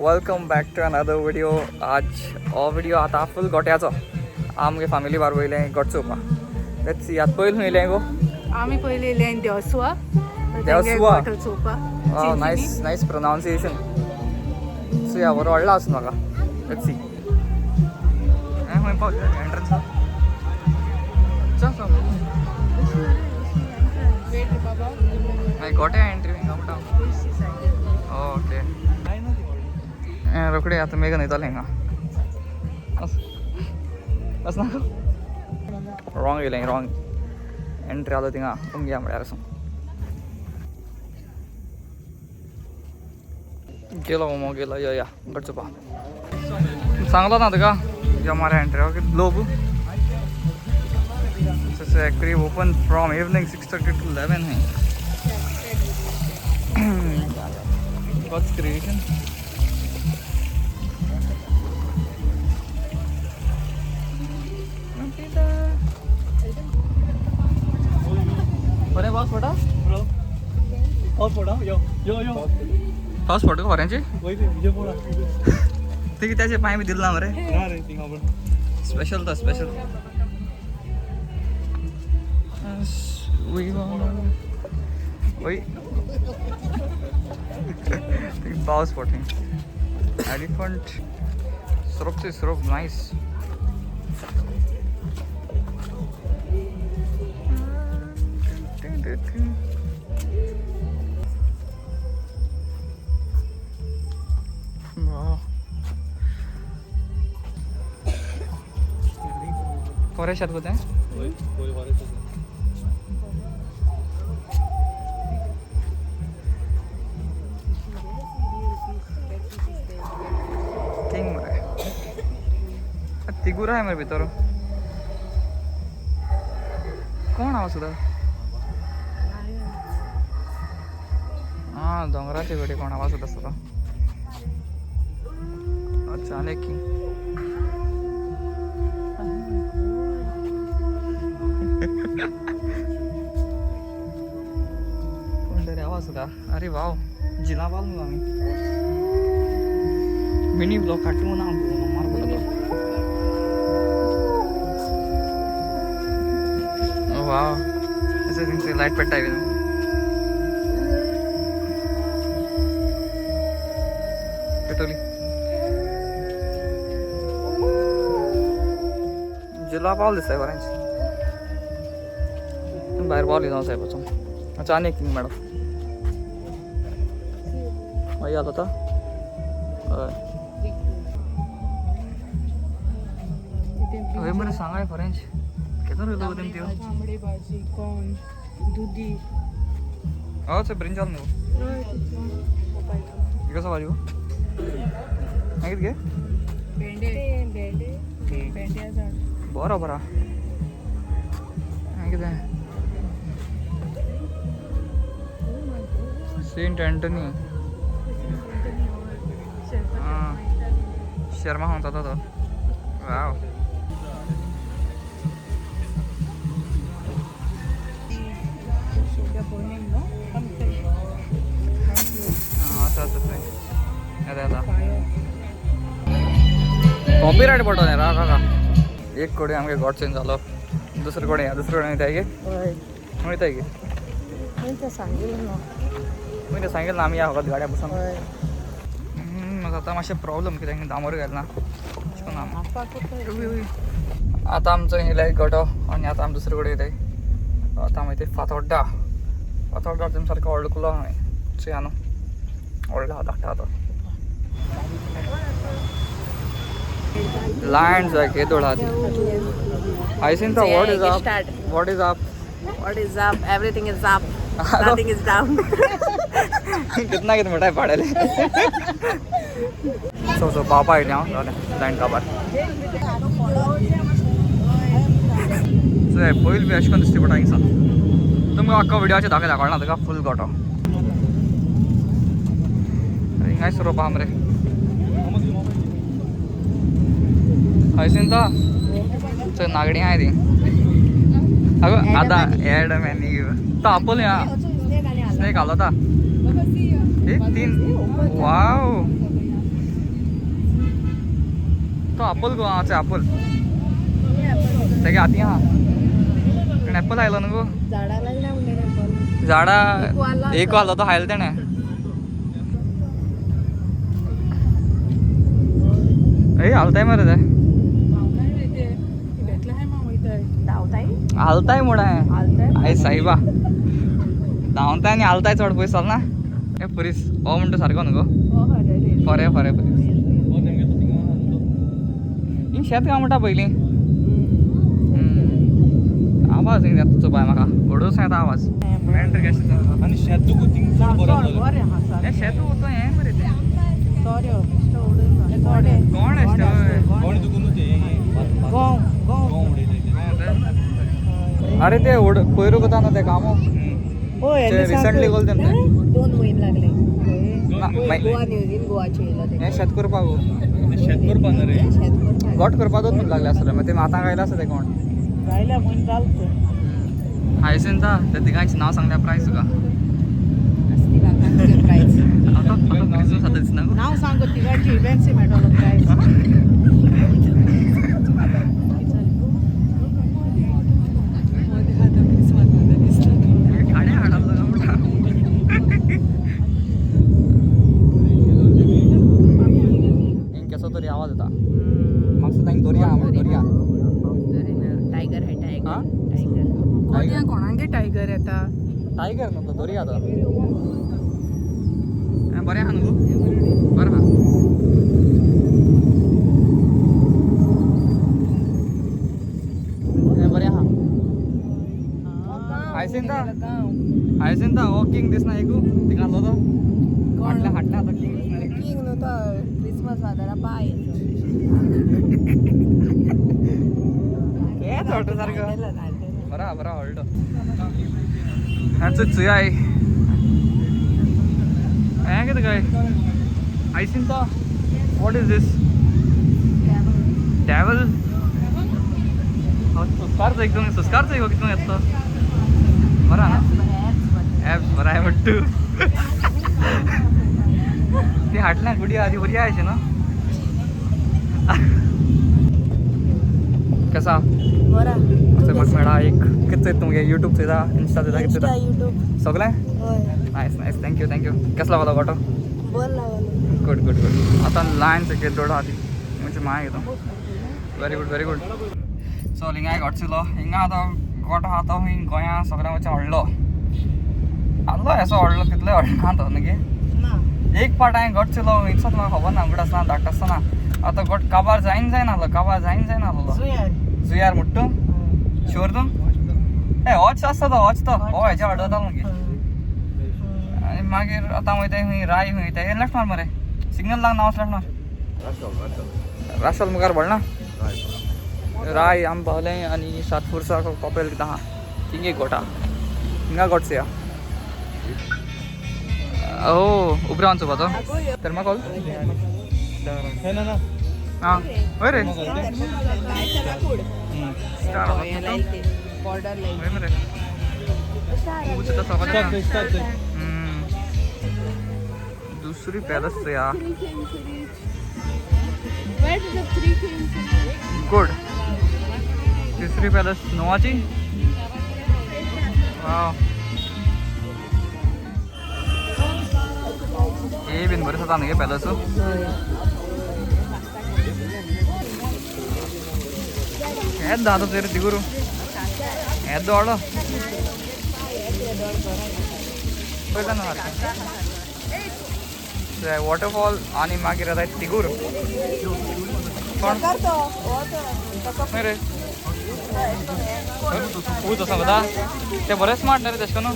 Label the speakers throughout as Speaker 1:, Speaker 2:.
Speaker 1: Welcome back to another video. आज हो video आता फुल गोट्याचो. आमगे फॅमिली बार वयले गोट चोवपा. Let's see. आतां पयलीं खंय येयलें गो?
Speaker 2: आमी पयलीं येयले देवसुआ.
Speaker 1: देवसुआ?
Speaker 2: चोवपा.
Speaker 1: Nice nice pronunciation. सो या बरो व्हडलो आसा म्हाका. Let's see. खंय पावले एंट्रन्स. चल चल मागीर गोटे एंट्री हिंगा म्हणटा. ओके रोखडे आतां मेघन वयतालें हिंगा. बस नाका रॉंग येयलें. रॉंग एंट्री आलो थिंगा उमग्या म्हळ्यार आसूं गेलो मो गेलो. यो या गट चोवपा सांगलो ना तुका. यो मारे entry. Okay globe. It's actually open from evening 6:30 to 11 Hai. God's creation. बरें पावस पडटा?
Speaker 3: पावस पडटा. यो यो यो.
Speaker 1: पावस पडटा खऱ्यांची?
Speaker 3: वय ते पडा.
Speaker 1: ते कित्याचे पांय बी दिल ना मरे?
Speaker 3: ना रे थिंगा पड.
Speaker 1: स्पेशल तो स्पेशल. वय पावस पडटा. एलिफंट सोरोप से सोरोप. नायस. फॉरेस्ट आहात गो तें?
Speaker 3: वय वय फॉरेस्ट आसा.
Speaker 1: किंग मरे. तिगूर आहे मरे भितर. कोण आहा सुद्दां? आं दोंगराचे कडेन कोण आवाज सुद्दां आसता. अच्छा आनी एक किंग. कोण तरी आवाज सुद्दां. अरे वाव जिला पावल न्हू आमी. मिनी ब्लॉग काडटा ना मार पडटा तो. वाव अशें थिंगसर लायट पेट्टा बी न्हू. पेटवली. जिला पावल दिसता बरेंच. भायर पावली जावं साहेब वचून. अच्छा आनी एक किंग मॅडम मागीर आलो आतां. हय हय मरे सांगाय खरेंच केदो रोयलो गो तेमी त्यो?
Speaker 2: तांबडी भाजी, कॉर्न, दुदी.
Speaker 1: हय ते ब्रिंजाल न्हू. ही कसो भाजी गो? मागीर गे
Speaker 2: भेंडे भेंडे भेंड्या झाड.
Speaker 1: बरो बरो. मागीर कितें सेंट अँटनी. आं शर्मा सांगता तो. वाव आं आसा आसा थंय. येता येता. कॉपीरायट पडटलो न्ही. राव राव. एक कडेन आमगे गॉड चेंज जालो. दुसरे कडेन दुसरे कडेन वयताय गे? खंय वयताय गे?
Speaker 2: सांगिल्लें ना.
Speaker 1: खंय तें सांगिल्लें आमी या फकत गाड्या बसून. म्हाका आतां मातशें प्रॉब्लम कित्याक दामोर घालना अशें करून आतां आमचो येयलाय गोटो आनी आतां आमी दुसरे कडेन वयताय. आतां आमी वयताय फातोड्डा. फातोड्डा तुमी सारको व्हडलो कुलो आहा थंय. चोया न्हू व्हडलो आहा धाकटो आहा तो. लायन जाय केदोळ आहा ती. I seen the what is up. What is up?
Speaker 2: What is up? Everything is up. Nothing is down.
Speaker 1: कितना कितना मोठा पाडेले. सो सो पावपा येयलें हांव. जालें लायन काबार. चोय पयल बी अशें करून दिसता पडटा हिंगसान. तुमकां आख्खो व्हिडियोचे दाखयता कळना तुका फूल गोटो. हिंगाय सोरोप आहा मरे. हय सीन तो चोय नागडी आहाय ती. अगो आतां एडम एंड ईव तो आपोल या स्नेक आलो ता. एक तीन वाव. तो आपोल गो आमचे आपोल तेगे हाती आहा तेणें एप्पल आयलो न्हू गो.
Speaker 2: झाडा लागल्या म्हणटा.
Speaker 1: झाडा एक वालो तो हायल तेणें. ए हालताय मरे ते. हालताय म्हूण I साईबा धांवताय आनी हालताय चड पयस चलना. ए पुरीस हो म्हणटा सारको न्हू गो. फरे फरे पुरीस हिंग शेत काय म्हणटा पयलीं. आवाज येता तुजो बाय म्हाका व्हडूस येता आवाज.
Speaker 3: आनी शेत तुका थिंग चड बरें जालें.
Speaker 1: हें शेत उरता हें मरे तें कोण आसता.
Speaker 3: कोण तुका न्हू तें गंव उडयले.
Speaker 1: अरे ते पयर कोता न्हू ते कामो रिसंटली कोल तें.
Speaker 2: 2 म्हयने लागले. गोवा न्यूजीन गोवाचे येयलो.
Speaker 1: हें शेत करपाक
Speaker 3: शेत करपाक न्हू रे.
Speaker 2: शेत करपाक
Speaker 1: गोट करपाक 2 म्हयने लागले आसतले. मागीर ते आतां गायला आसा ते कोण हायसिंता त्या तिगांचें नांव सांगल्या प्रायस तुका.
Speaker 2: प्रायस
Speaker 1: आतां आतां क्रिसमस आतां दिसना गो.
Speaker 2: नांव सांगो तिगांची इव्हेंट्स मेळटलो प्रायस.
Speaker 1: गाड्या हाडलो काय म्हणटा. हिंग केसो तरी आवाज येता. म्हाका तांकां दर्या आहा म्हणून दर्या.
Speaker 2: टायगर है टायगर.
Speaker 1: हा?
Speaker 2: टायगर.
Speaker 4: कोणागे टायगर येता.
Speaker 1: टायगर न्हू तो दर्या तो. बरें आहा न्हू गो. बरें आहा. हें बरें आहा. हायसिंता हायसिंता हो किंग दिसना एकू थिंगा आसलो तो हाडल्या हाडल्या आतां किंग दिसना एक.
Speaker 2: किंग न्हू तो क्रिसमस फादरा पाय.
Speaker 1: तेंच वाटत सारको. बरा बरा व्हडलो हाचो चुयाय हें कितें काय हायसिंता. What is this devil. संस्कार चोय संस्कार चोय कितून येता तो. बरा ना एप्स बरा आहे म्हणटू. ती हाडल्या गुडी आधी बरी आहे न्हू. कसा
Speaker 2: बरा
Speaker 1: असं म्हाका मेळा एक कितें चोयता तुमगे युट्यूब चोयता इन्स्टा चोयता कितें चोयता
Speaker 2: युट्यूब.
Speaker 1: सगळें.
Speaker 2: हय
Speaker 1: nice nice thank you thank you. कसो लागलो गोटो.
Speaker 2: बरो लागलो.
Speaker 1: Good good good. आतां लायन सकयल दोडो आहा ती म्हणजे माय घेतो. Very good very good. चल हिंगा घट चलो. हिंगा आतां गोटो आहा तो हिंग गोंया सगळ्यां वचून व्हडलो आहलो. असो व्हडलो तितलो व्हडलो ना तो न्हू. एक पाट हांवें घट चलो इतलोच म्हाका खबर ना. गुड आसतना धाकटो आसतना आतां गोट काबार जायन जायना आहलो. काबार जायन जायना आहलो जुयार मुट्टू शुअर तूं. ए होच आसता तो होच तो हो हेच्या वाडो वता मागीर. आनी मागीर आतां वयता खंय राय खंय वयता. लेफ्ट मार मरे सिग्नल लागना हांव लेफ्ट मार. राशोल मुखार पडना राय आम पावले. आनी सातपुरसा कपेल कितें आहा थिंग एक गोटा हिंगा गोट चोया. हो उपरांत चोवपाचो थर्माकोल.
Speaker 3: ना ना
Speaker 1: आं हय रे
Speaker 2: बॉर्डर लायन.
Speaker 1: हय मरे ऊंच आतां सगळें. दुसरी पॅलस चोया. गुड. तिसरी पॅलस नोवाची. वाव हे बीन बरें जाता न्हू पॅलस. हेच दादा तरी तिगूर हेच दोडलो पळयता ना सारकें. वॉटरफॉल आनी मागीर येता तिगूर. कोण रे ऊंच आसा वता ते बरें स्मार्ट न्ही रे तशें करून.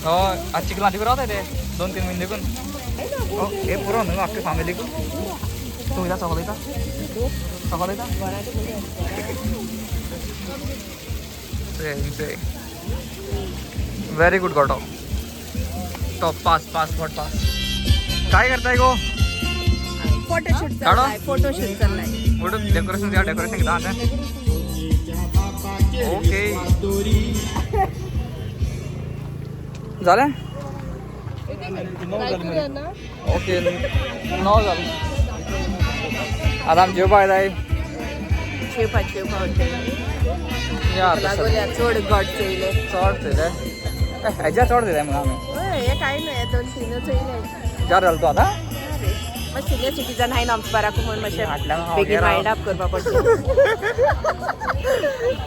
Speaker 1: हय आतां चिखलां तिगूर रावता ते 2-3 म्हयने देखून. हे पुरो न्हू आख्खे फॅमिलीक. तूं वयता सगळो वयता सगळो वयता. व्हेरी गुड गोटो टॉप पास पास गोट पास. काय करताय गो.
Speaker 2: फोटोशूट चाललाय. फोटोशूट चाललाय.
Speaker 1: फोटो डेकोरेशन द्या. डेकोरेशन कितें आहा तें. ओके जालें. ओके 9 जालें. आतां आमी जेवपा वयताय.
Speaker 2: जेवपा जेवपा हॉटेल.
Speaker 1: या आतां.
Speaker 2: लागोल्या चड गोड चोयले.
Speaker 1: चड चोयले, हेज्या चड चोयले मगो आमी.
Speaker 2: हय, हे कांय न्हय, हे दोन तीनच चोयले.
Speaker 1: जार जालो तूं आतां.
Speaker 2: मातशें सिनियर सिटीजन हाय न्हू आमचे बाराकू, म्हणून मातशें
Speaker 1: हाटल्यान हांव
Speaker 2: बेगीन
Speaker 1: गेलो.
Speaker 2: मायंड अप करपा पडटा.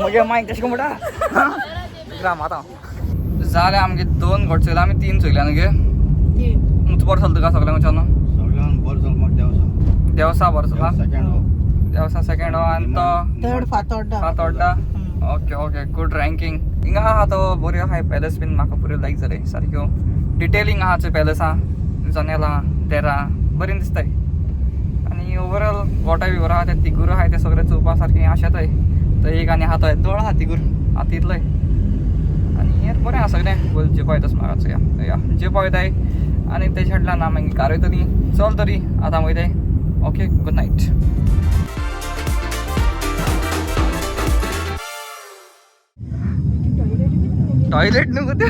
Speaker 1: मगे मागीर कशें म्हणटा ग्राम. आतां जालें, आमगे दोन घोट चोयले आमी, तीन चोयले न्हू गे. उंच बरो चलता तुका सगळ्यांक विचारून.
Speaker 3: सगळ्यांक बरो चल म्हाका देवसा.
Speaker 1: देवसा बरो चलता.
Speaker 3: सेकंड हो.
Speaker 1: देवसा सेकंड हो आनी तो
Speaker 2: third Fatorda.
Speaker 1: Fatorda. Okay okay, good ranking. हिंगा आहा तो बऱ्यो आहा पॅलेस बीन, म्हाका बऱ्यो लायक जाले सारक्यो. डिटेलिंग आहा चोय पॅलेसां, जनेलां देरां बरीं दिसताय. आनी ओवरऑल गोठाय बी बरो आहा. ते तिगूर आहाय, ते सगळे चोवपा सारकें आशातय. तो एक आनी आहा तो येदोळ आहा तिगूर आहा तितलोय. आनी हें बरें आहा सगळें. पयल जेवपा वयता म्हाका चोया या, जेवपा वयताय आनी तेज्या फाटल्यान मागीर कार वयतली. चल तरी आतां वयताय. Okay, good night. Toilet नको ते.